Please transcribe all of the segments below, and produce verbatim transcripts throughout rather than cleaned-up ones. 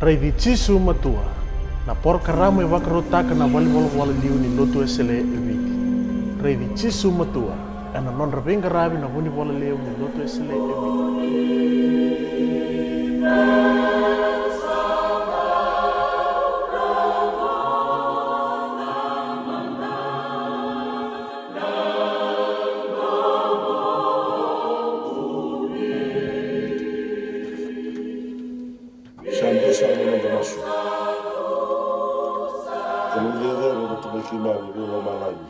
Raici Jisu Matua, na porokaramu e vakarautaka na valenivolavola liu ni Lotu Wesele e Viti. Raici Jisu Matua, ena nodra veiqaravi na vunivola levu ni Lotu Wesele e Viti. Sa dua sara na noda masu. Kalou cecere na Tamai keimami mai lomalagi.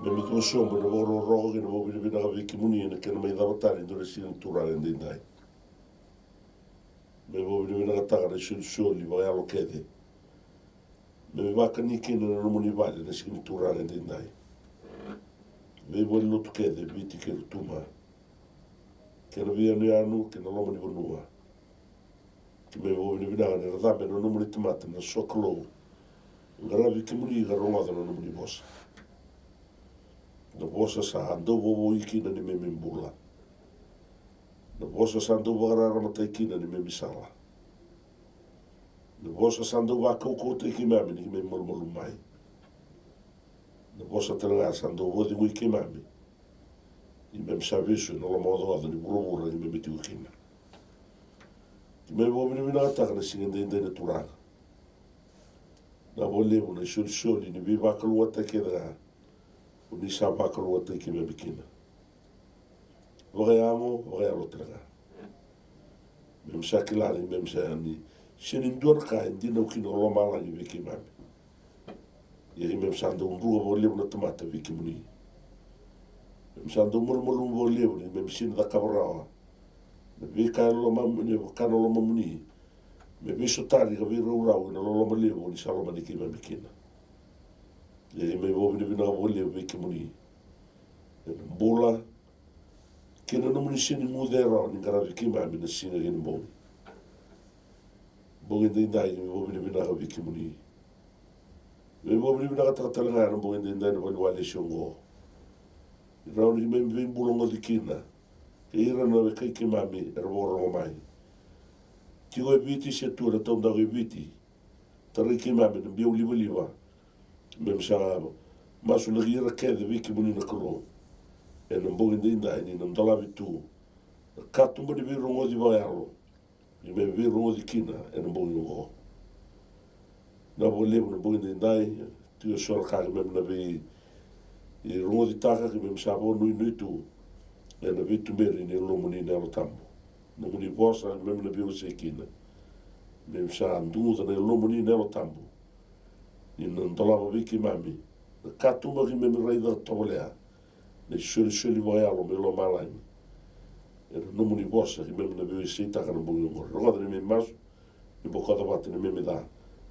Keimami cuva sobu ena vakarokoroko kei na vakavinavinaka vei kemuni ena kena mai cava tale e dua na siga ni Turaga edaidai. Keimami vakavinavinakataka na isolisoli vakayalo kece. Keimami vakani kina na nomuni vale ena siga ni Turaga edaidai. Veivalenilotu kece, Viti kei Rotuma, kei na veiyanuyanu kei na loma ni vanua. Keimami vakavinavinaka ni ra cabe na nomuni tamata na sokalou, qaravi kemuni ka rogoca na nomuni vosa. Na vosa sa dau vakavoui kina na neimami bula. Na vosa sa dau vakararamataki kina na neimami sala. Na vosa sa dau vakaukauwataki keimami ni keimami malumalumu mai. Na vosa tale ga sa dau vakacegui keimami ni keimami sa vesu ena lomaocaoca ni vuravura keimami tiko kina. Keimami vakavinavinakataka na siga edaidai na Turaga. Vinaka vakalevu na isolisoli ni veivakalougatataki kece ga o ni sa vakalougatataki keimami kina. Vakayago, vakayalo tale ga. Keimami sa kila ni keimami sa ni sega ni dua na ka e dinau kina o lomalagi vei keimami. Ia keimami sa dau druka vakalevu na tamata vei kemuni. Keimami sa dau malumalumu vakalevu ni keimami sega ni cakava rawa na veika e lomamuni, na veika na lomamuni me veisotari ka veiraurau ena loloma levu o ni sa lomani keimami kina. Ia keimami vakavinavinaka vakalevu vei kemuni ena bula kei na nomuni sega ni guce rawa ni qaravi keimami na siga kei na bogi. Bogi edaidai keimami vakavinavinaka vei kemuni. Keimami vakavinavinakataka tale ga ena bogi edaidai na valeniwalesi oqo. Ni rawa ni keimami veibulogoci kina kei ira na wekai keimami era vakarorogo mai. Tiko e Viti se tu ena taudaku e Viti, tarai keimami na biau livaliva. Keimami sa masulaki ira kece vei kemuni na Kalou ena bogi edaidai ni na dolavi tu na katuba ni veirogoci vakayalo. Ni me veirogoci kina ena bogi oqo. Vinaka vakalevu na bogi edaidai, tu eso na ka keimami na veirogocitaka, keimami sa vakanuinui tu ena veituberi ni Yalomuni na Yalo Tabu. Nomuni vosa keimami na veiwasei kina. Keimami sa duguca na Yalomuni na Yalo Tabu ni na dolava vei keimami na katuba keimami raica tovolea na isolisoli vakayalo mai lomalagi. Ena nomuni vosa keimami na veiwaseitaka na bogi oqo. Rogoca na neimami masu, ni bokoca vata na neimami ca,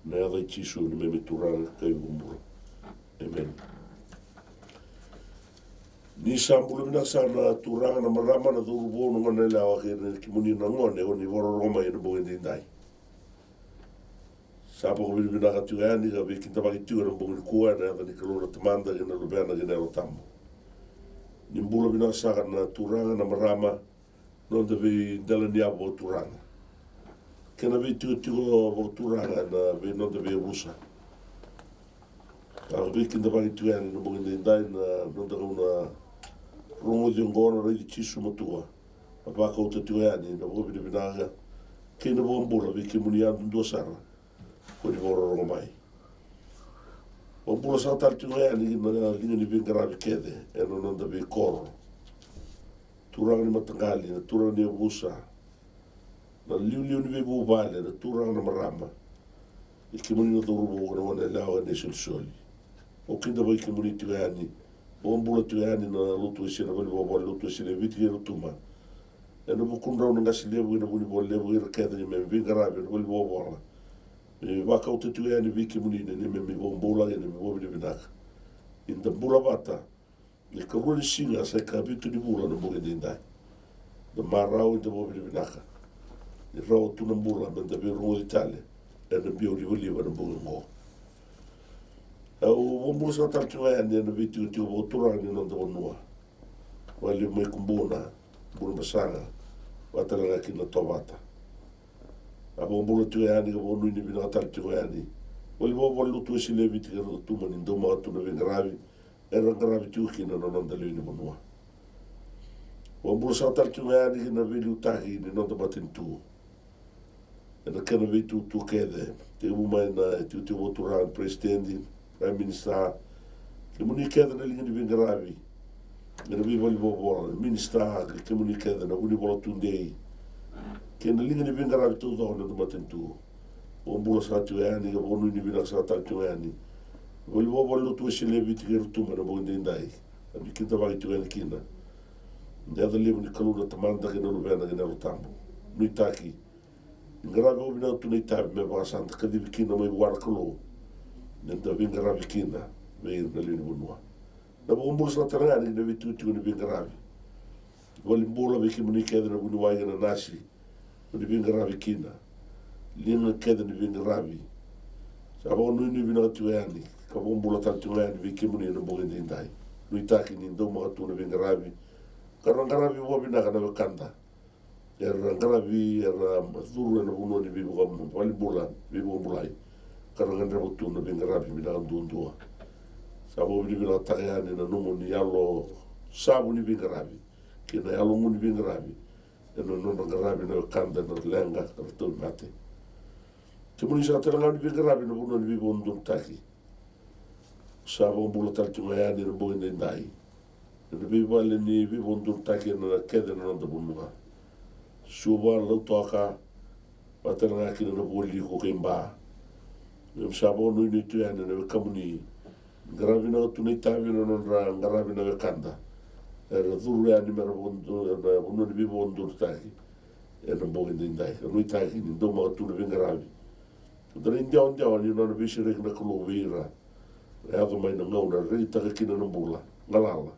na yaca i Jisu na neimami Turaga ka iVakabula. Emeni. Ni sa bula vinaka saka na turaga, na marama, na cauravou, na goneyalewa kei na kemuni na gone o ni vakarorogo mai ena bogi edaidai. Sa vakavinavinaka tiko yani ka veikidavaki tiko ena bogi nikua ena yaca ni Kalou na Tamada kei na Luvena kei na Yalo Tabu. Ni bula vinaka saka na turaga, na marama, noda veidelaniyavu vakaturaga kei na veitikotiko vakaturaga ena vei noda veiyavusa. Ka veikidavaki tiko yani ena bogi edaidai na noda gauna rogoci oqo na Raici Jisu Matua. A vakauta tiko yani na vakavinavinaka kei na vakabula vei kemuni yadudua sara ko ni vakarorogo mai. Vakabula saka tale tiko yani na liga ni veiqaravi kece ena noda veikoro. Turaga ni mataqali, na turaga ni yavusa, na liuliu ni veivuvale, na turaga, na marama, i kemuni na cauravou, na goneyalewa, na isolisoli. Au kidavaki kemuni tiko yani, vakabula tiko yani na Lotu Wesele, na Valenivolavola Lotu Wesele e Viti kei Rotuma. Ena vukudrau na qase levu kei na vunivola levu, ira kece ni me veiqaravi ena valenivolavola. Me vakauta tiko yani vei kemuni na neimami vakabula kei na neimami vakavinavinaka. Ni da bula vata. Na ikarua ni siga sa ikavitu ni vula na bogi edaidai. Da marau, da vakavinavinaka ni rawa tu na bula me da veirogoci tale ena biau livaliva na bogi oqo. Au vakabula saka tale tiko ga yani ena veitikotiko vakaturaga ni noda vanua. Vakalevu mai Kubuna, Burebasaga, vata tale ga kina Tovata. A vakabula tiko yani ka vakanuinui vinaka tale tiko yani vale ni vuvale ni Lotu Wesele e Viti kei ira tu mai ni daumaka tu na veiqaravi era qaravi tiko kina na noda lewe ni vanua. Vakabula saka tale tiko yani ki na veiliutaki ni noda matanitu ena kena veitutu kece, tekivu mai na itikotiko vakaturaga ni Peresitedi, Prime Minister, kemuni kece na liga ni veiqaravi ena veivale ni vovola, na minisita, kei kemuni kece na vunivola tudei kei na liga ni veiqaravi taucoko ni noda matanitu. Vakabula saka tiko yani ka vakanuinui vinaka saka tale tiko yani vale ni vuvale ni Lotu Wesele e Viti kei ira tu mai na bogi daidai. A ni kidavaki tiko yani kina na yaca levu ni Kalou na Tamada kei na Luvena kei na Yalo Tabu. Nuitaki ni qaravi vakavinaka tu na itavi me vaka sa da kacivi kina mai vua na Kalou me da veiqaravi kina vei ira na lewe ni vanua. Na vakabula saka tale ga yani ki na veitikotiko ni veiqaravi, valenibula vei kemuni kece na vuniwai kei na nasi mo ni veiqaravi kina. Liga kece ni veiqaravi, sa vakanuinui vinaka tiko yani ka vakabula tale tiko ga yani vei kemuni ena bogi daidai. Nuitaki ni daumaka tu na veiqaravi ka ra qaravi vakavinaka na wekada era qaravi, era curu ena vanua ni veivaka, valenibula, veivakabulai, ka ra gadreva tu na veiqaravi vinaka duadua. Sa vakavinavinakataka yani na nomuni yalo savu ni veiqaravi kei na yalogu ni veiqaravi ena nodra qaravi na wekada ena leqa ka ra tauvimate. Kemuni saka tale ga ni veiqaravi ena vanua ni veivakadodonutaki, sa vakabula tale tiko ga yani ena bogi daidai ena veivale ni veivakadodonutaki ena kece na noda vanua, Suva, Lautoka, vaka tale ga kina na Vualiku kei Ba. Keimami sa vakanuinui tu yani ena wekamuni, qaravi vinaka tu na itavi ena nodra qaravi na wekada era curu yani me ra vakadodonu ena vanua ni veivakadodonutaki ena bogi daidai. Ka nuitaki ni daumaka tu na veiqaravi, da na idewadewa ni nona veisereki na Kalou vei ira. Yaco mai na gauna e rairitaka kina na bula galala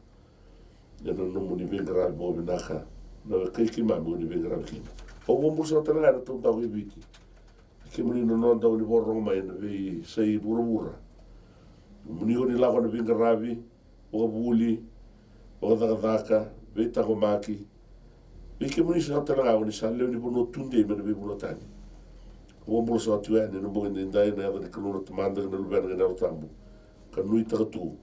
ena nomuni veiqaravi vakavinaka na wekai keimami o ni veiqaravi kina. Au vakabula saka tale ga ena taudaku e Viti, kemuni na noda o ni vakarorogo mai ena veiyasai vuravura, nomuni o ni lako ena veiqaravi, vakavuli, vakacakacaka, veitaqomaki, vei kemuni saka tale ga o ni sa lewe ni vanua tudei mai na veivanua tani. Au vakabula saka tiko yani ena bogi daidai ena yaca ni Kalou na Tamada kei na Luvena kei na Yalo Tabu, ka nuitaka tu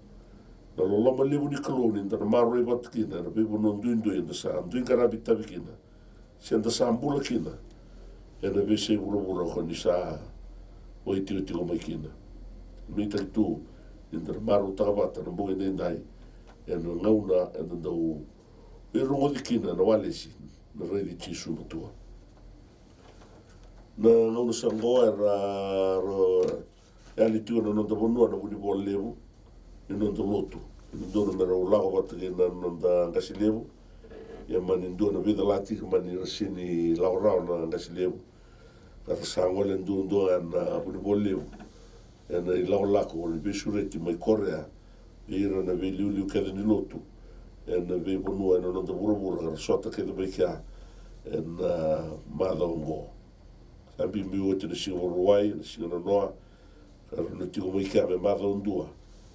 na loloma levu ni Kalou ni da na maroroi vata kina ena veivanua duidui eda sa dui qaravi itavi kina se da sa bula kina ena veiyasai vuravura ko ni sa vakaitikotiko mai kina. Nuitaki tu ni da na marautaka vata na bogi daidai ena gauna eda dau veirogoci kina na walesi, na raici Jisu matua. Na gauna sa qo era yali tiko na noda vanua na vunivola levu ni noda lotu, e dodonu me rau lako vata kei na noda qase levu. Ia mani dua na veicalati ka mani ra sega ni lako rawa na qase levu, ka ra sa gole duadua ga na vunivola levu ena ilakolako ni veisureti mai Korea vei ira na veiliuliu kece ni lotu ena veivanua ena noda vuravura ka ra sota kece mai kea ena macawa oqo. Sa biubiu oti na siga Vakarauwai, na siga nanoa, ka ra na tiko mai kea me macawa dua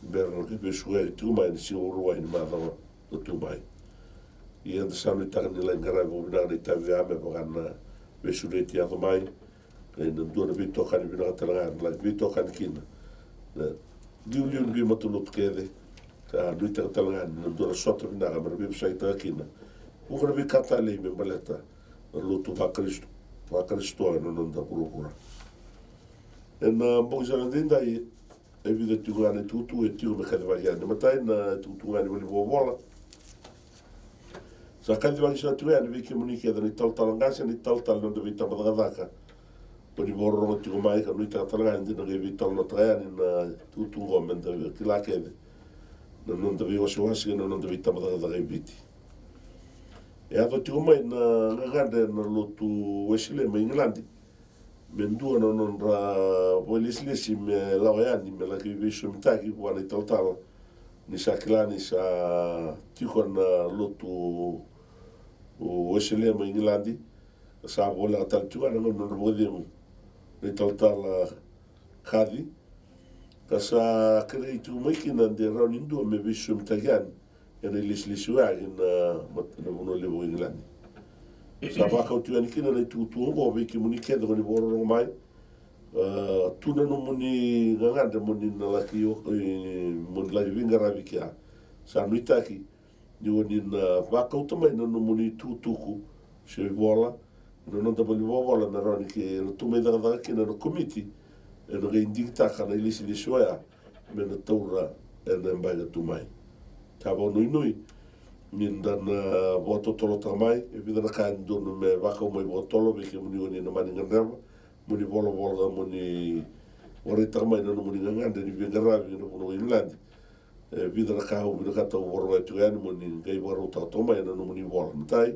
bera na qai vesu tiko mai na siga Vakarauwai ni macawa na tu mai. Ia eda sa nuitaka ni lai qaravi vakavinaka na itavi ya me vaka na veisureti yaco mai. Ia na dua na veitokani vinaka tale ga era lai veitokani kina na liuliu ni veimatalotu kece. Sa nuitaka tale ga ni na dua na sota vinaka me ra veivosakitaka kina. Vuqa na veika talei me baleta na lotu vaKarisito, vaKarisito ena noda vuravura. Ena bogi saka daidai e vica tiko ga na itukutuku e tiko me kacivaki yani. Matai, na itukutuku ga ni valevola. Sa kacivaki saka tiko yani vei kemuni kece na italatala qase, na italatala ni noda veitabacakacaka, o ni vakarorogo tiko mai, ka nuitaka tale ga ni da na qai veitalanoataka yani na itukutuku oqo me da kila kece na noda veiwasewase kei na noda veitabacakacaka e Viti. E yaco tiko mai na gagadre na lotu Wesele mai Igiladi me dua na nodra vakailesilesi me lako yani me laki veisosomitaki vua na italatala, ni sa kila ni sa tiko na lotu Wesele mai Igiladi. Ka sa voleka tale tiko ga na gauna nodra vakacegu na italatala Kaci, ka sa kerei tiko mai kina de rawa ni dua me veisosomitaki yani ena ilesilesi oya kina mat-, na vanua levu o Igiladi. Sa vakau tiko yani kina na itukutuku oqo vei kemuni kece ko ni vakarorogo mai. A, tu na nomuni gagadre mo ni na laki, e, mo ni laki veiqaravi kea. Sa nuitaki ni o ni na vakauta mai na nomuni itukutuku se ivola ena noda vale ni vola me rawa ni keitou mai cakacaka kina na komiti ena qai digitaka na ilesilesi oya me na taura ena yabaki ka tu mai. Sa vakanuinui ni da na vakatotolotaka mai e vica na ka e dodonu me vakau mai vakatotolo vei kemuni o ni na mani gadreva mo ni volavola, mo ni vakaraitaka mai na nomuni gagadre ni veiqaravi ena vanua o Igiladi. E vica na ka au vinakata au vakarorogo tiko yani mo ni qai vakarautaka toka mai ena nomuni vola. Matai,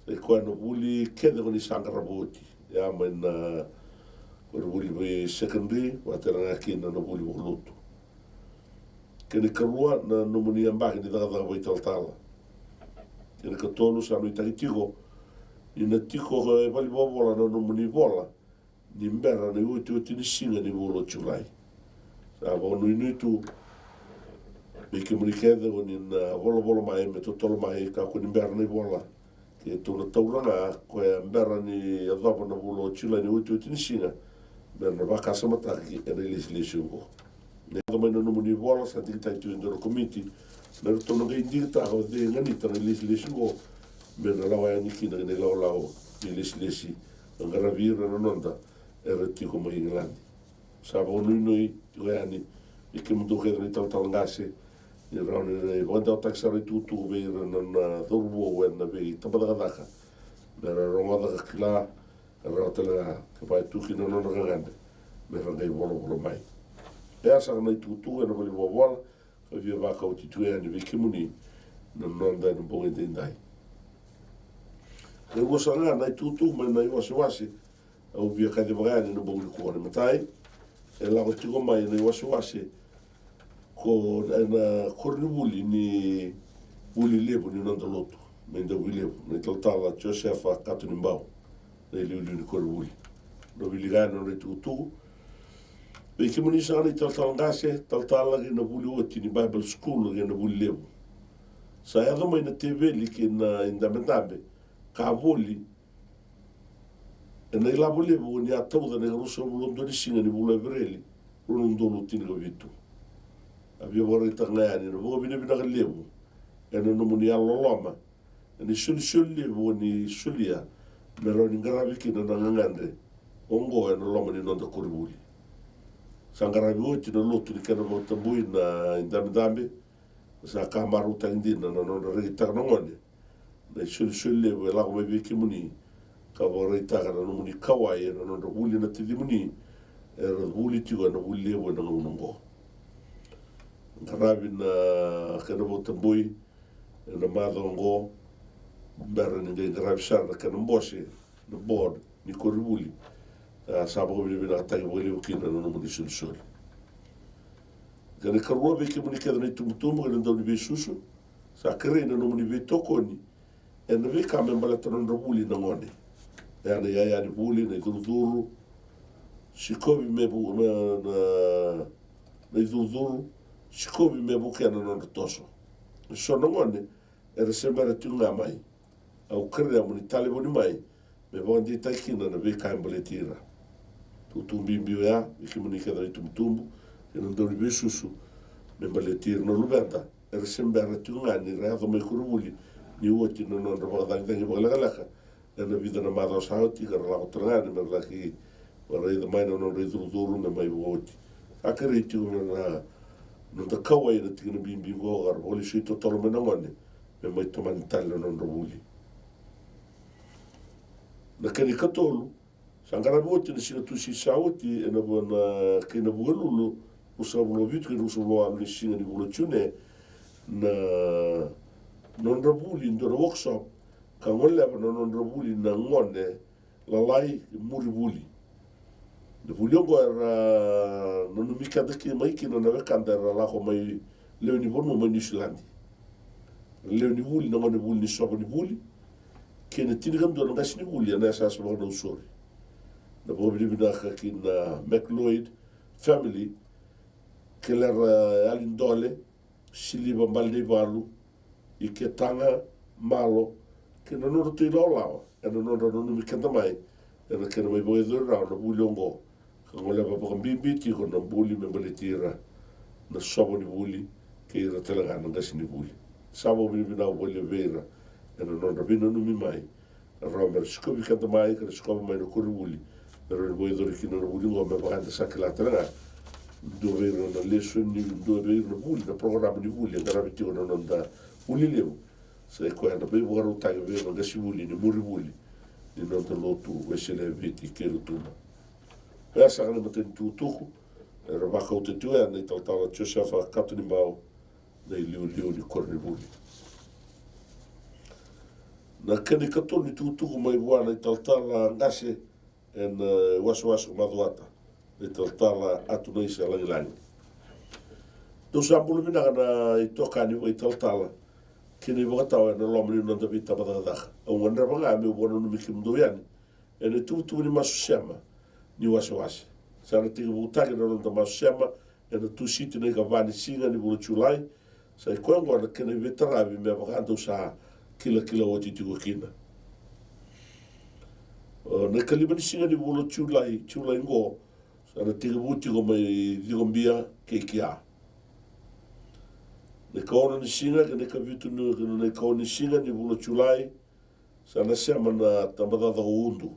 sa i koya na vuli kece ko ni sa qarava oti, ia mai na koronivuli vei secondary vata tale ga kina na vuli vakalotu. Kena ikarua, na nomuni yabaki ni cakacaka vakaitalatala. Kena ikatolu, sa nuitaki tiko ni na tiko e vale ni vola na nomuni vola ni bera na iotioti ni siga ni vula o Julai. Sa vakanuinui tu vei kemuni kece o ni na volavola mai me totolo mai, kakua ni bera na ivola. Keitou na taura ga koya bera ni yacova na vula o Julai, na iotioti ni siga, me ra na vakasamataki ena ilesilesi oqo. Na yaco mai na nomuni vola sa digitaki tiko e dua na komiti me ratou na qai digitaka o cei e ganita na ilesilesi oqo me na lako yani kina na ilawalawa ni ilesilesi ka qaravi ira na noda era tiko mai Igiladi. Sa vakanuinui tiko yani vei kemudou kece na italatala qase ni rawa ni vakadewataki sara itukutuku vei ira na nona cauravou ena veitabacakacaka me ra rogoca ka kila, ka rawa tale ga ke vaka e tu kina na nodra gagadre me ra qai volavola mai. E a saka na itukutuku ena vale ni vola ka via vakauti tu yani vei kemuni na noda ena bogi edaidai. E rua saka ga na itukutuku mai na iwasewase au via kacivaka yani ena bogi nikua. Na matai, e lako tiko mai na iwasewase ko na koronivuli ni vuli levu ni noda lotu mai Davuilevu, na italatala Josefa Katonibau, na iliuliu ni koronivuli. Na wilika yani na nodra itukutuku vei kemuni saka na italatala qase, talatala kei na vuli oti ni Bible School kei na vuli levu. Sa yaco mai na teveli kei na idabedabe ka voli ena ilavo levu o ni a tauca na ikaruasagavulu ka dua ni siga ni vula o Epereli, rua na udolu tinikavitu. A via vakaraitaka ga yani na vakavinavinaka levu ena nomuni yalololoma ena isolisoli levu o ni solia me rawa ni qaravi kina na gagadre oqo ena loma ni noda koronivuli. Sa qaravi oti na lotu ni kena vakatabui na idabedabe. Sa ka marautaki dina na nodra rekitaka na gone na isolisoli levu e lako mai vei kemuni ka vakaraitaka na nomuni kauwai ena nodra vuli na tacimuni era vuli tiko ena vuli levu ena gauna oqo. Qaravi na kena vakatabui ena macawa oqo, bera ni qai qaravi sara na kena bose na board ni koronivuli. A, sa vakavinavinakataki vakalevu kina na nomuni isolisoli. Kena ikarua, vei kemuni kece na itubutubu kei na dauniveisusu, sa kerei na nomuni veitokoni ena veika me baleta na nodra vuli na gone. Ia na iyaya ni vuli, na icurucuru, sikovi me vu, na, na, na icurucuru, sikovi me vukea na nodra toso. Eso na gone era se bera tiko ga mai. Au kerea mo ni talevoni mai me vakadeitaki kina na veika e baleti ira. Tukutuku bibi oya vei kemuni kece na itubutubu kei na dauniveisusu me baleti ira na luveda era se bera tiko ga ni ra yaco mai koronivuli ni oti na nodra vakacagicagi vakalekaleka ena vica na macawa sa oti ka ra lako tale ga yani me ra laki vakaraica mai na nodra icurucuru me mai vakaoti. Sa kerei tiko na noda kauwai ena tikina bibi oqo ka ra vakalesui totolo mai na gone me mai tomani tale na nodra vuli. Na kena ikatolu, sa qaravi oti na siga Tusiti sa oti ena vua na kei na Vukelulu, ruasagavulu ka vitu kei na ruasagavulu ka walu ni siga ni vula o June, na nodra vuli dua na workshop ka goleva na nodra vuli na gone lalai muri vuli. Na vuli oqo era nanumi keda ki mai kina na wekada era lako mai lewe ni vanua mai Niusiladi. Lewe ni vuli na gone vuli ni sova ni vuli kei na tinikadua na qase ni vuli ena yasayasa vakanausori. Na vakavinavinaka ki na McLeod family, Kelera Yalidole, Siliva Baledeivalu, Iketaga Malo, kei na nodratou ilawalawa, ena nodra nanumi keda mai ena kena mai vakayacori rawa na vuli oqo, ka goleva vakabibi tiko na buli me baleti ira na sovo ni vuli kei ira tale ga na qase ni vuli. Sa vakavinavinaka vakalevu vei ira ena nodra veinanumi mai, na rawa me ra sikovi keda mai ka ra sikova mai na koronivuli, me ra vakayacori kina na vuli oqo. Me vaka eda sa kila tale ga, dua vei ira na lesoni, dua vei ira na vuli, na porokaramu ni vuli e qaravi tiko na noda vuli levu. Sa i koya na veivakarautaki vei ira na qasenivuli ni muri vuli ni noda lotu Wesele e Viti kei Rotuma. Oya saka na imatai ni tukutuku era vakauta tiko yani na italatala Josefa Katonibau, na iliuliu ni koronivuli. Na kena ikatolu ni tukutuku mai vua na italatala qase ena, e, wasewase ko Macuata, na italatala Atunaisa Lagilagi. Dou sa bula vinaka na itokani vakaitalatala kei na ivakatawa ena loma ni noda veitabacakacaka. Au gadreva ga meu vakananumi kemudou yani ena ituvatuva ni masu sema ni wasewase. Sa na tekivutaki na noda masu sema ena Tusiti na ikava ni siga ni vula o Julai. Sa i koya oqo na kena iveitaravi me vaka dou sa kilakila oti tiko kina. O, na ikalima ni siga ni vula o Julai, Julai oqo, sa na tekivu tiko mai Cikobia kei Kia. Na ikaono ni siga kei na ikavitu ni, na ikaono ni siga ni vula o Julai, sa na sema na tabacakacaka o Udu.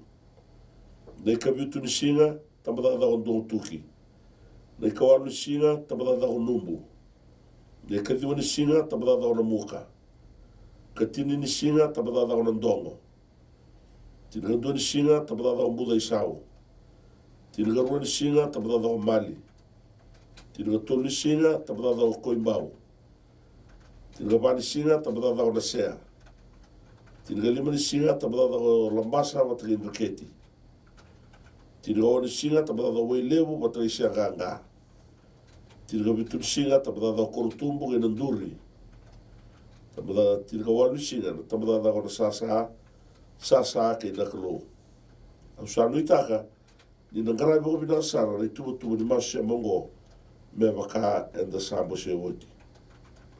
Na ikavitu ni siga, tabacakacaka o Dogotuki. Na ikawalu ni siga, tabacakacaka o Nubu. Na ikaciwa ni siga, tabacakacaka o Namuka. Katini ni siga, tabacakacaka o Nadogo. Tinikadua ni siga, tabacakacaka o Bucaisau. Tinikarua ni siga, tabacakacaka o Mali. Tinikatolu ni siga, tabacakacaka o Koibau. Tinikava ni siga, tabacakacaka o Nasea. Tinikalima ni siga, tabacakacaka o Labasa vata kei Dreketi. Tinikaono ni siga, tabacakacaka o Wailevu vata kei Seaqaqa. Tinikavitu ni siga, tabacakacaka o Korotubu kei Naduri. Tabacakacaka, tinikawalu ni siga, na tabacakacaka o Nasasa, Sasa kei Nakalou. Au sa nuitaka ni na qaravi vakavinaka sara na ituvatuva ni masu sema oqo me vaka eda sa bose oti.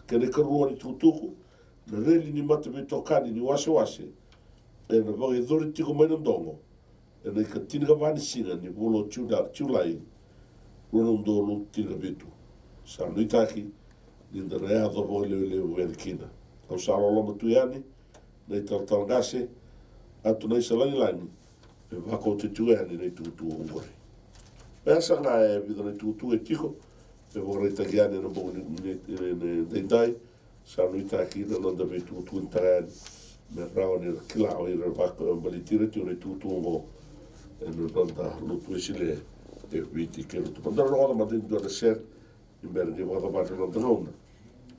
Kena ikarua ni tukutuku, na reli ni mataveitokani ni wasewase ena vakayacori tiko mai Nadogo ena ikatinikava ni siga ni vula o Jiu-, Julai, rua na udolu tinikavitu. Sa nuitaki ni da na yaco vakalevulevu yani kina. Au sa loloma tu yani na italatala qase Atunaisa Lagilagi me vakauta tiko yani na itukutuku oqori. Oya saka ga e vica na itukutuku e tiko me vakaraitaki yani ena bogi ni, ni, ni, ni daidai. Sa nuitaki na noda veitukutukunitaka yani me rawa ni ra kila o ira vakabaleti ira tiko na itukutuku oqo ena noda lotu Wesele e Viti kei Rotuma. Da na rogoca mada e dua na sere ni bera ni vakacavara na noda gauna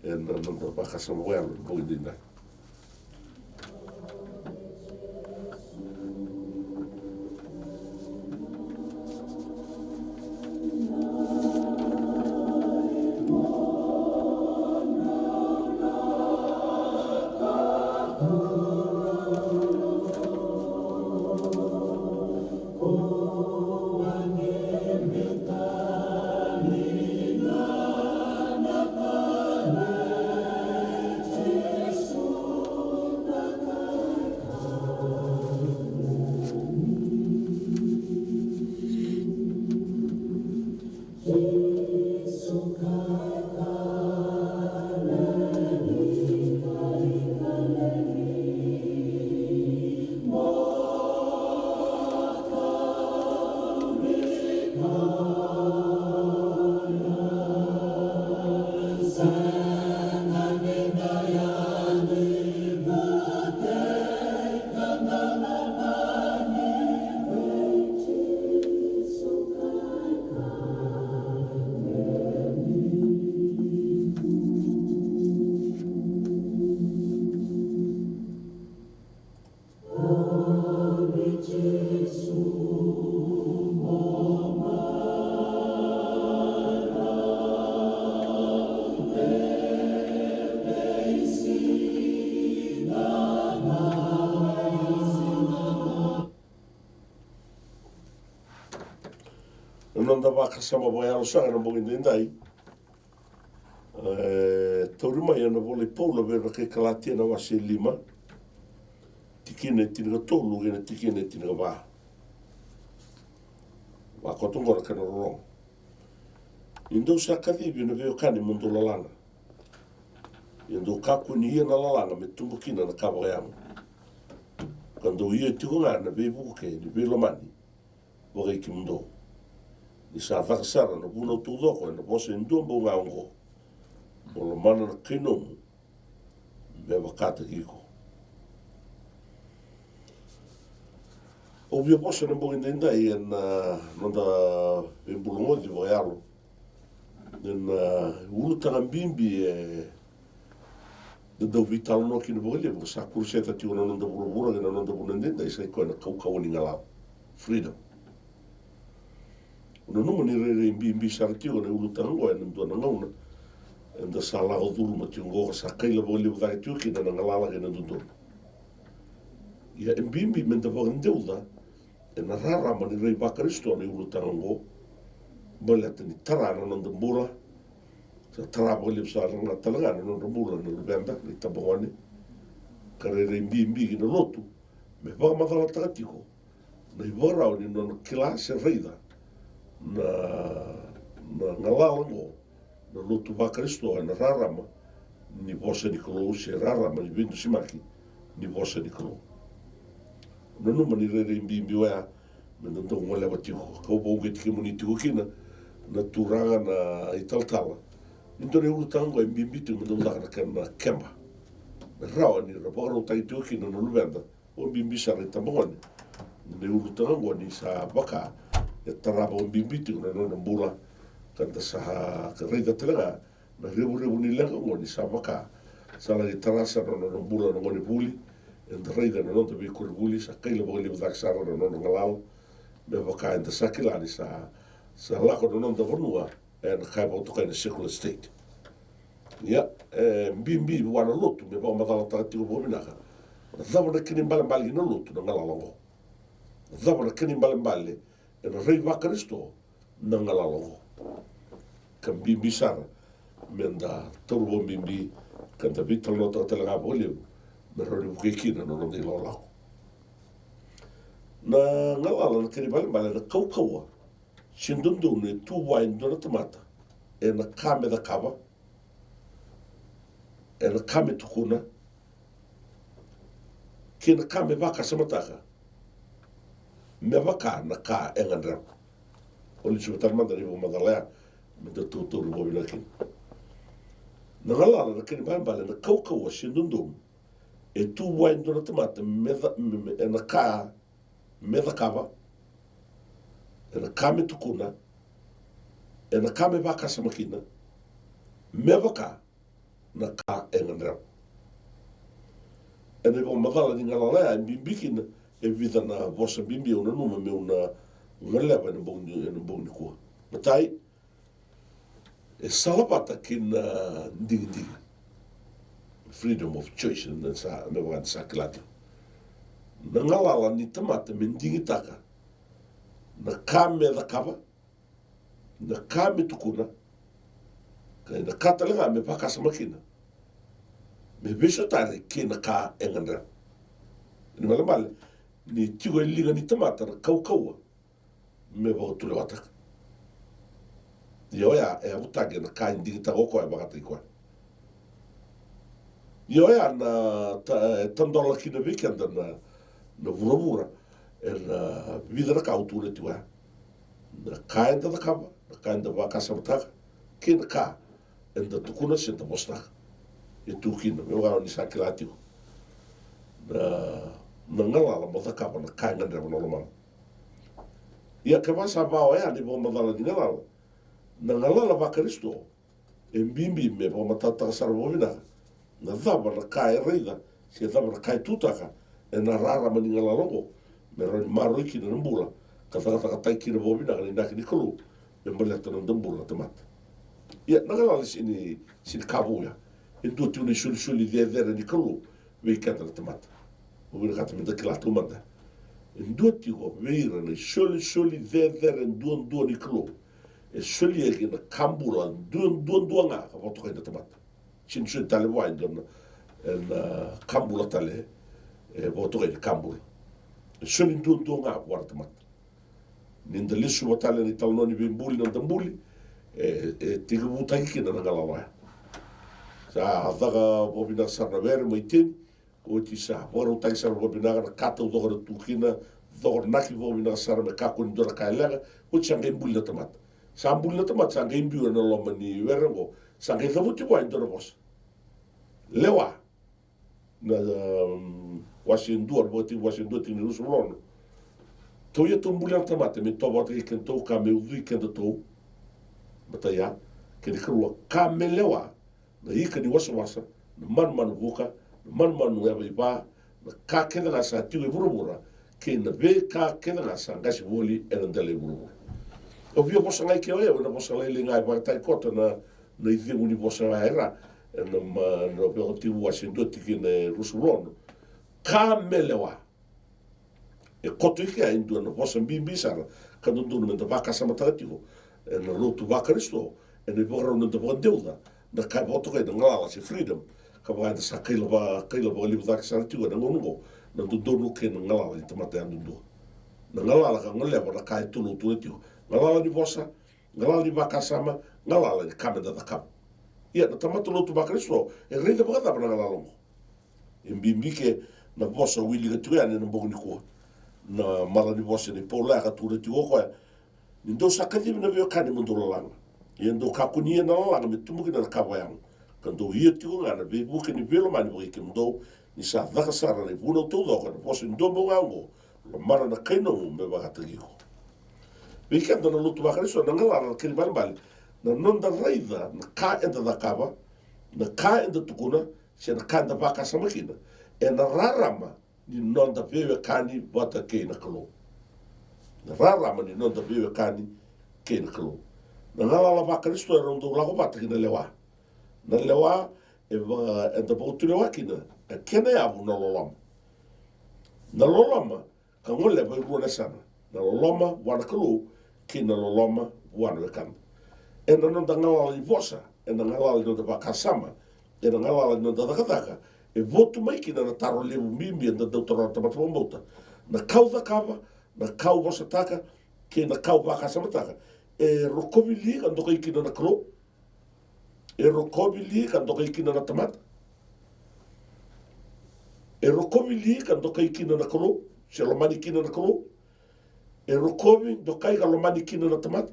ena noda vakasama vakayalo ena bogi daidai. Na noda vakasama vakayalo saka ena bogi daidai e tauri mai ena vola i Paula vei ira na kai Kalatia na wase e lima, tikina e tinikatolu kei na tikina e tinikava. Vakoto oqo na kena rorogo. Ni dou sa kacivi na veiwekani mo dou lalaga, ia dou kakua ni ia na lalaga me tubu kina na ka vakayago, ka dou ia tiko ga na veivuke ni veilomani vakai kemudou. Ni sa caka sara na vunau taucoko ena vosa e dua bau ga oqo: Mo lomana na kai nomu me vakataki iko. Au via vosa ena bogi daidai ena noda veibulagoci vakayalo, ena ulutaga bibi e da dau veitalanoa kina vakalevu, sa kuruseta tiko na noda vuravura kei na noda vanua daidai, sa i koya na kaukauwa ni galala. Freedom. Au nanuma ni rairai bibi sara tiko na ulutaga oqo ena dua na gauna eda sa lako curuma tiko oqo, ka sa kaila vakalevu cake tiko kina na galala kei na dodonu. Ia e bibi meda vakadeuca ena rarama ni rai vaKarisito na iulutaga oqo, baleta ni tara na noda bula. Sa tara vakalevu sara ga tale ga na nodra bula na luveda, na itabagone, ka rairai bibi ki na lotu me vakamacalataka tiko na ivakarau ni nona kila se raica na, na galala oqo na lotu vaKarisito ena rarama ni vosa ni Kalou, se rarama ni veidusimaki ni vosa ni Kalou. Nanuma ni rairai bibi oya meda dau goleva tiko. Kau vakauqeti kemuni tiko kina na turaga, na italatala, ni dua na iulutaga oqo e bibi tiko me dau caka na kena keba, me rawa ni ra vakarautaki tiko kina na luveda, vakabibi sara na itabagone. Na iulutaga oqo ni sa vaka e tara vakabibi tiko na nona bula, ka da sa raica tale ga na revurevu ni leqa oqo ni sa vaka sa laki tara sara na nona bula na gonevuli. Eda raica na noda veikoronivuli sa kaila vakalevu cake sara na nona galala, me vaka eda sa kila ni sa, sa lako na noda vanua ena ka e vakatokai na secular state. Ia e bibi vua na lotu me vakamacalataka tiko vakavinaka na cava na kena ibalebale ki na lotu na galala oqo. Na cava na kena ibalebale ena rai vaKarisito na galala oqo. Ka bibi sara meda taura vakabibi ka da veitalanoataka tale ga vakalevu, me rawa ni vukei kina na noda ilakolako. Na galala na kena ibalebale na kaukauwa se dodonu e tu vua e dua na tamata ena ka me cakava, ena ka me tukuna, kei na ka me vakasamataka, me vaka na ka e gadreva. Au lesuva tale mada na ivakamacala ya meda tautauri vakavinaka kina. Na galala na kena ibalebale na kaukauwa se dodonu e tu vua e dua na tamata me ca-, me, me, ena ka me cakava, ena ka me tukuna, ena ka me vakasama kina, me vaka na ka e gadreva. Ena ivakamacala ni galala ya e bibi kina e vica na vosa bibi au nanuma meu na goleva ena bogi, ena bogi nikua. Matai, e salavata kei na digidigi. Freedom of choice, na sa, me vaka ni sa kila tiko. Na galala ni tamata me digitaka na ka me cakava, na ka me tukuna, kei na ka tale ga me vakasama kina, me veisotari kei na ka e gadreva. Ni malemale ni tiko e liga ni tamata na kaukauwa me vakatulewataka. Ia oya e yavutaki ena ka e digitaka o koya vakataki koya. Ia oya na ta-, e tadola kina vei keda na, na vuravura ena vica na ka au tukuna tiko ya. Na ka eda cakava, na ka eda vakasamataka, kei na ka eda tukuna se da vosataka. E tu kina, me vaka ni sa kila tiko, na, na galala mo cakava na ka e gadreva na lomamu. Ia kevaka sa va oya na ivakamacala ni galala, na galala vaKarisito e bibi me vakamatatataka sara vakavinaka na cava na ka e raica se cava na ka e tutaka ena rarama ni galala oqo, me rawa ni maroroi kina na bula ka cakacakataki kina vakavinaka na inaki ni Kalou me baleta na noda bula na tamata. Ia na galala sega ni, sega ni ka vou ya. E dua tiko na isolisoli cecere ni Kalou vei keda na tamata. Au vinakata meda kila taumada, e dua tiko vei ira na isolisoli cecere duadua ni Kalou e solia kina ka bula duaduadua ga ka vakatokai na tamata. Sega ni soli tale vua e dua na, e na ka bula tale E vakatokai ni ka bula. E soli duadua ga vua na tamata. Ni da lesuva tale na italanoa ni veibuli, na da buli, e, e tekivutaki kina na galala oya. Sa caka vakavinaka sara na were mai Teni, oti sa vakarautaki sara vakavinaka na ka taucoko na tu kina, cokonaki vakavinaka sara me kakua ni dua na ka e leqa, oti sa qai buli na tamata. Sa buli na tamata, sa qai biu ena loma ni were oqo, sa qai cavuti vua e dua na vosa. Lewa. Na, um, wase e dua, na Vakatekivu wase e dua, tikina e ruasagavulu ka ono. Tou ia tou bulia na tamata me tovata kei kedatou ka me ucui kedatou. Matai ya, kena ikarua, ka me lewa na ika ni wasawasa, na manumanu vuka, na manumanu yavaiva, na ka kece ga sa tiko e vuravura, kei na veika kece ga sa qasi voli ena dela i vuravura. Au via vosa ga i ke o yau ena vosa lailai ga e vakataki koto na, na icegu ni vosa ya era, ena ma, na Vakatekivu wase e dua tikina e ruasagavulu ka ono. Ka me lewa. E koto i kea e dua na vosa bibi sara ka dodonu meda vakasamataka tiko ena lotu vaKarisito, ena ivakarau ni noda vakadeuca na ka e vakatokai na galala se freedom. Ka vaka eda sa kaila va, kaila vakalevu cake sara tiko ena gauna oqo, na dodonu kei na galala ni tamata yadudua. Na galala ka goleva na ka e tolu tu tiko. Galala ni vosa, galala ni vakasama, galala ni ka meda cakava. Ia na tamata lotu vaKarisito e raica vakacava na galala oqo? E bibi ke na vosa wilika tiko yani ena bogi nikua. Na mala ni vosa nei Paula ya ka tukuna tiko o koya, ni dou sa kacivi na veiwekani mo dou lalaga. Ia dou kakua ni ia na lalaga me tubu kina na ka vakayago. Ka dou ia tiko ga na veivuke ni veilomani vakai kemudou, ni sa caka sara na ivunau taucoko na vosa ni duabau ga oqo, lomana na kai nomu me vakataki iko. Vei keda na lotu vaKarisito, na galala na kena ibalebale na noda raica na ka eda cakava, na ka eda tukuna, se na ka eda vakasama kina, ena rarama ni noda veiwekani vata kei na Kalou. Na rarama ni noda veiwekani kei na Kalou. Na galala vaKarisito e rau dau lako vata kei na lewa. Na lewa e va, eda vakatulewa kina, e kena yavu na loloma. Na loloma ka goleva e rua na yasana, na loloma vua na Kalou kei na loloma vua na wekada. Ena noda galala ni vosa, ena galala ni noda vakasama, ena galala ni noda cakacaka, e votu mai kina na taro levu bibi eda dau taroga na tamata vakabauta. Na ka au cakava, na ka au vosataka, kei na ka au vakasamataka, e rokovi li ka dokai kina na Kalou? E rokovi li ka dokai kina na tamata? E rokovi li ka dokai kina na Kalou, se lomani kina na Kalou? E rokovi, dokai ka lomani kina na tamata?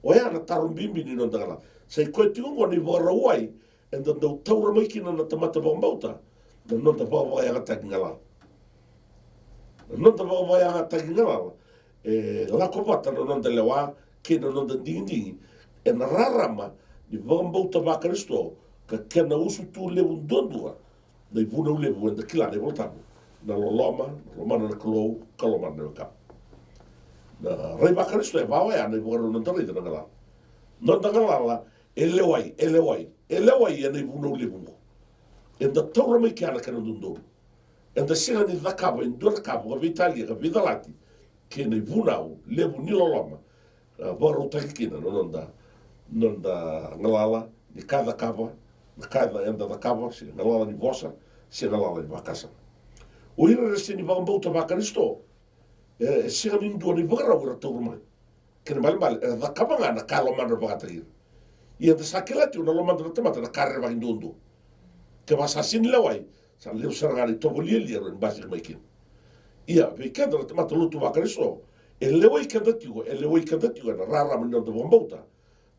Oya na taro bibi ni noda galala. Sa i koya tiko oqo na ivakarau eda dau taura mai kina na tamata vakabauta, na noda vakavakayagataki galala. Na noda vakavakayagataki galala e lako vata na noda lewa kei na noda digidigi ena rarama ni vakabauta vaKarisito, ka kena usutu levu duadua na ivunau levu eda kila na iVolatabu, na loloma, na lomana na Kalou ka lomana na wekamu. Na rai vaKarisito e va oya na ivakarau ni noda raica na galala. Noda galala e lewai, e lewai, e lewai ena ivunau levu oqo. Eda taura mai kea na kena dodonu. Eda sega ni cakava e dua na ka vakaveitalia ka veicalati kei na ivunau levu ni loloma, a, vakarautaki kina na noda, noda galala ni ka e cakava, na ka eda cakava, se galala ni vosa, se galala ni vakasama. O ira era sega ni vakabauta vaKarisito, e, e sega ni dua na ivakarau era taura mai. Kena ibalebale era cakava ga na ka e lomadra vakataki ira. Ia eda sa kila tiko na lomada na tamata na ka rerevaki duadua. Kevaka sa sega ni lewai, sa levu sara ga na itovo lialia e rawa ni basika mai kina. Ia vei keda na tamata lotu vaKarisito, e lewai keda tiko, e lewai keda tiko ena rarama ni noda vakabauta.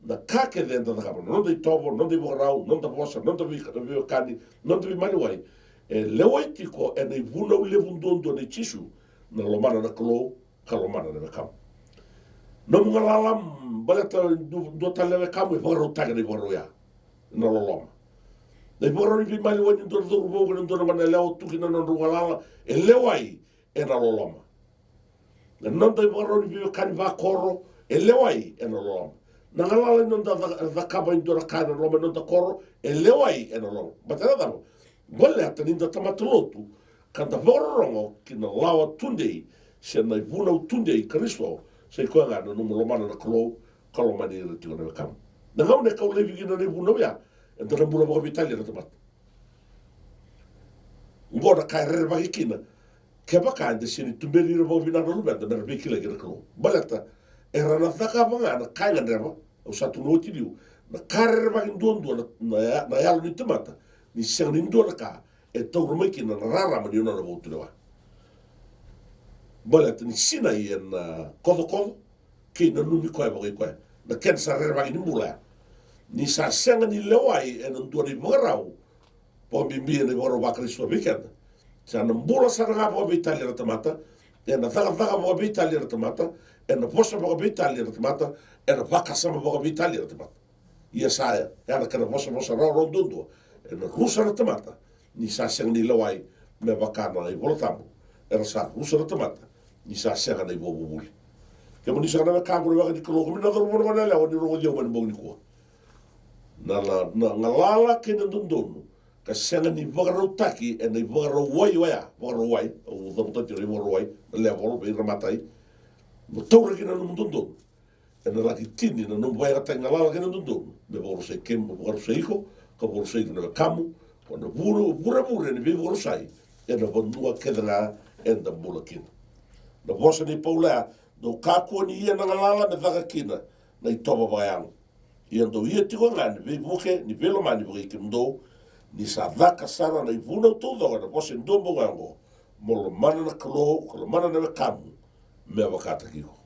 Na ka kece eda cakava, na noda itovo, na noda ivakarau, na noda vosa, na noda vei, veiwekani, na noda veimaliwai, e lewai tiko ena ivunau levu duadua nei Jisu, na lomana na Kalou ka lomana na wekamu. Nomu galala baleta dua, dua tale na wekamu, e vakarautaki na ivakarau ya. Na loloma. Na ivakarau ni veimaliwai ni dua na cauravou kei na dua na goneyalewa, tu kina na nodrau galala, e lewai ena loloma. Na noda ivakarau ni veiwekani vakoro, e lewai ena loloma. Na galala ni noda ca-, cakava e dua na ka ena loma ni noda koro, e lewai ena loloma. Baleta na cava? Baleta ni da tamata lotu, ka da vakarorogo ki na lawa tudei, se na ivunau tudei i Karisito, sa i koya ga na nomu lomana na Kalou, ka lomani ira tiko na wekamu. Na gauna e kau laivi kina na ivunau ya, eda na bula vakaveitalia na tamata. Oqo na ka e rerevaki kina. Kevaka eda sega ni tuberi ira vakavinaka na luveda me ra veikilai kei na Kalou. Baleta era na cakava ga na ka e gadreva. Au sa tukuna oti liu, na ka rerevaki duadua na, na, na yalo ni tamata, ni sega ni dua na ka e taura mai kina na rarama ni nona vautulewa. Baleta ni sinai ena kocokoco kei nanumi koya vakai koya. Na kena sa rerevaki ni bula ya. Ni sa sega ni lewai ena dua na ivakarau, vakabibi ena ivakarau vaKarisito vei keda. Sa na bula sara ga vakaveitalia na tamata, ena cakacaka vakaveitalia na tamata, ena vosa vakaveitalia na tamata, ena vakasama vakaveitalia na tamata. Ia sa ya, ya na kena vosavosa rawarawa duadua. Ena rusa na tamata ni sa sega ni lewai, me vaka na iVola Tabu. Era sa rusa na tamata ni sa sega na ivakavuvuli. Kemuni saka na wekaqu na weka ni Kalou, kemuni na cauravou, na goneyalewa ni rogoci au mai na bogi nikua. Na, na, na galala kei na dodonu ka sega ni vakarautaki ena ivakarau wai oya, vakarau wai, au cavuta tiko na ivakarau wai, na level vei ira matai. Mo taura kina na nomu dodonu. Ena laki tini na nomu vakayagataki galala kei na dodonu me vakarusai kemu, vakarusai iko, ka vakarusai iko na wekamu. Ko na vure, vurevure ni veivakarusai ena vanua kece ga eda bula kina. Na vosa nei Paula ya, dou kakua ni ia na galala me caka kina na itovo vakayago. Ia dou ia tiko ga na veivuke ni veilomani vakai kemudou, ni sa caka sara na ivunau taucoko ena vosa e dua bau ga oqo, mo lomana na Kalou, ka lomana na wekamu me vakataki iko.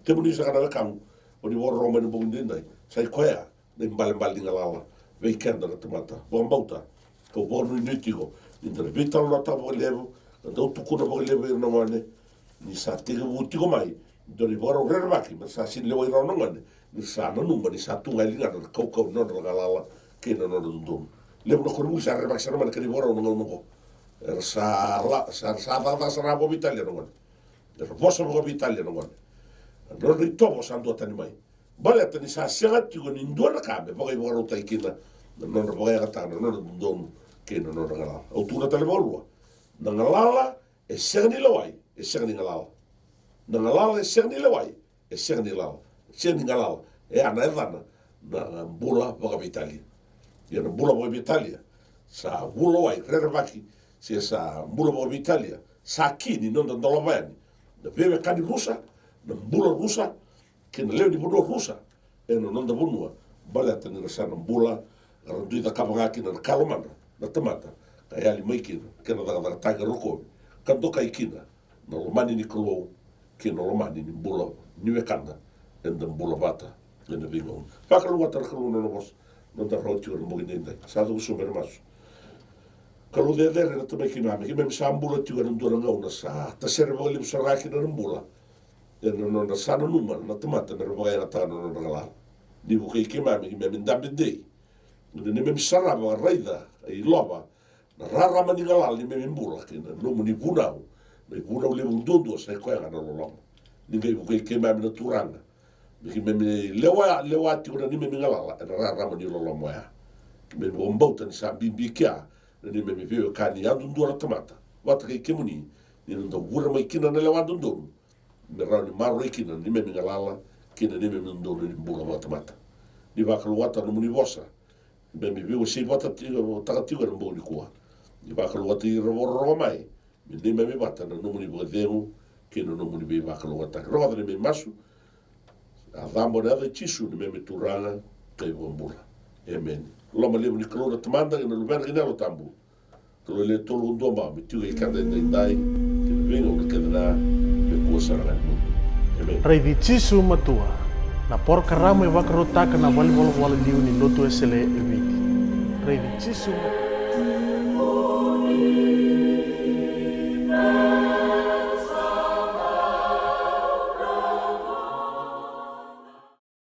Kemuni saka na wekamu, o ni vakarorogo mai na bogi daidai, sa i koya na ibalebale ni galala vei keda na tamata. Vakabauta, kau vakanuinui tiko ni da na veitalanoataka vakalevu, ka dau tukuna vakalevu vei ira na gone, ni sa tekivu tiko mai dua na ivakarau rerevaki, me ra sa sega ni lewai rawa na gone, ni ra sa nanuma ni sa tu ga e ligana na kaukauwa ni nodra galala kei na nodra dodonu. Levu na koronivuli sa rerevaki sara mai na kena ivakarau na gauna oqo. Era sa la, sa, sa cakacaka sara vakaveitalia na gone. Era vosa vakaveitalia na gone. Na nodra itovo sa duatani mai. Baleta ni sa sega tiko ni dua na ka me vakaivakarautaki kina na nodra vakayagataka na nodra dodonu kei na nodra galala. Au tukuna tale vakarua, na galala e sega ni lewai, e sega ni galala. Na galala e sega ni lewai, e sega ni lala, sega ni galala. E a na yacana na bula vakaveitalia. Ia na bula vakaveitalia sa vulawai, rerevaki, se sa bula vakaveitalia sa ki ni noda dolava yani na veiwekani rusa, na bula rusa, kei na lewe ni vanua rusa ena noda vanua, baleta ni ra sa na bula, ra dui cakava ga kina na ka e lomadra na tamata, ka yali mai kina kena cakacakataki, rokovi, ka dokai kina na lomani ni Kalou kei na lomani ni bula ni wekada eda bula vata ena veigauna. Vakalougatataka na Kalou na nona vosa, noda rawa tiko ena bogi daidai. Sa cuva sobu ena masu. Kalou cecere, na Tamai keimami, keimami sa bula tiko ena dua na gauna sa tasere vakalevu sara ga kina na bula. Ena nodra sa nanuma na tamata me ra vakayagataka na nodra galala. Ni vukei keimami, keimami dabe dei ena neimami sarava ka raica, ka ilova na rarama ni galala ni neimami bula kei na nomuni vunau, na ivunau levu duadua sa i koya ga na loloma. Ni qai vukei keimami na Turaga me keimami lewa, lewa tiko na neimami galala ena rarama ni loloma oya. Keimami vakabauta ni sa bibi kea na neimami veiwekani yadudua na tamata vata kei kemuni, ni na dau vure mai kina na lewa dodonu me rawa ni maroroi kina na neimami galala kei na neimami dodonu ni bula vakatamata. Ni vakalougatataka na nomuni vosa me keimami veiwasei vata tiko, taka tiko ena bogi nikua. Ni vakalougatataki ira vakarorogo mai me neimami vata na nomuni vakacegu kei na nomuni veivakalougatataki. Rogoca na neimami masu, a cabo ena yaca i Jisu na neimami Turaga ka iVakabula. Emeni. Loma levu ni Kalou na Tamada kei na Luvena kei na Yalo Tabu, Kalou e le tolu ka dua bau, me tiko vei keda edaidai kei na veigauna kece ga me kua sara ga ni mudu. Emeni. Raici Jisu Matua, na porokaramu e vakarautaka na valenivolavola liu ni Lotu Wesele e Viti. Raici Jisu Matua.